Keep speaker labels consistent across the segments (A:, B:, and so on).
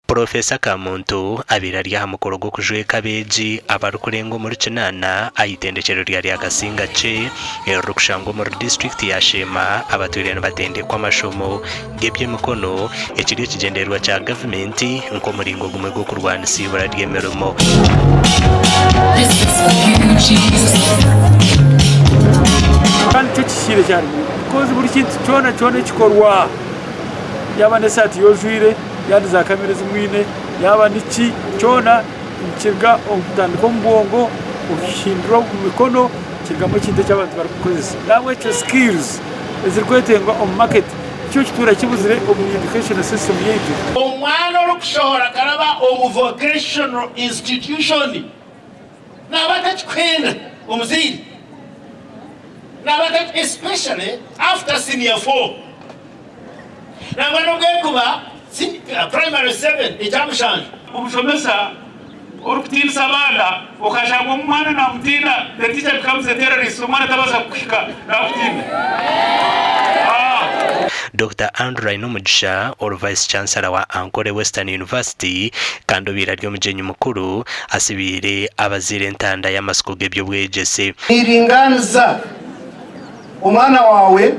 A: Purofeesa Kamuntu abaire ari aha mukoro gw'okujweka abeegi abarikurenga omuri kinaana aha itendekyero rya Ryakasingakye eririkushangwa omuri disiturikiti ya Sheema abatwire nibatendekwa amashomo g'eby'emikono ekiri ekigyendererwa kya gavumenti nk'omuringo gumwe gw'okurwanisa eibura ry'emirimo.
B: Kandi nikyo kihiire kyarimu because buri kintu kyona kyona ekikorwa yaaba n'esaati y'ojwire yaaba ni zaakamera ezi mwine, yaaba niki kyona nikiruga omu kutandika omu bwongo okihindura omu mikono kirugamu ekintu eki abantu barikukozesa. Nahabwekyo skills ezirikwetengwa omu market nikyo kituura kibuzire omu education system yaitu.
C: Omwana orikushohora akaraba omu vocational institution naaba atakikwenda omuzaire naaba especially after senior four. Nangwa n'obu erikuba primary seven, ekya mushanju.
B: Omushomesa orikutiinisa abaana okashanga omwana namutiina, the teacher becomes a terrorist, omwana tabaasa kukuhika nakutiina.
A: Dokita Andrew Ainomugisha ori Vice Chancellor wa Ankole Western University kandi obaire ari omugyenyi mukuru asibiire abazaire entanda y'amatsiko g'eby'obwegyese.
D: Niringaaniza. Omwana waawe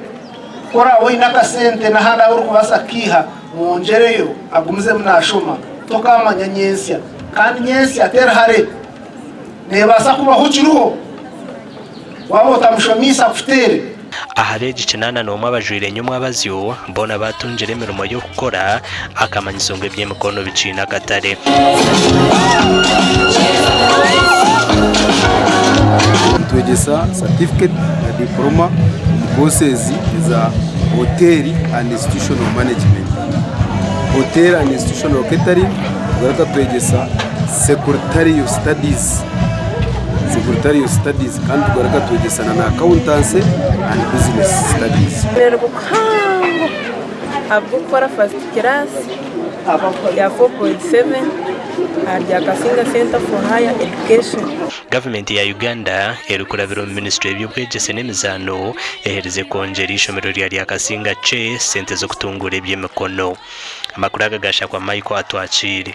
D: ku oraabe oine akasente n'ahandi ahu orikubaasa kukaiha, mwongyereyo agumizemu naashoma. Tokaamanya nyentsya. Kandi nyentsya teri hare. Neebaasa kubaho okiriho waaba otamushomiise akuteere.
A: Aha beegi 81 abajwaire nyomwabazyo, boona baatungire emirimo y'okukora, akamanyiso ngu eby'emikono bikiine akatare.
E: Nitwegyesa certificate na diploma omu courses eza Hotel and Institutional Management, Hotel and Institutional Catering, tugaruka twegyesa Secretarial Studies, Secretarial Studies kandi tugaruka twegyesa na Accountancy and Business Studies.
F: Kuhango ahabw'okukora first class ya 4.7 aha rya Kasinga Centre for Higher Education.
A: Gavumenti ya Uganda erikurabira omu minisitule y'eby'obwegyese n'emizaano eherize kwongyera eishomero rya Ryakasinga Che sente z'okutunguura eby'emikono. Amakuru aga gashakwa Michael Atwakiire.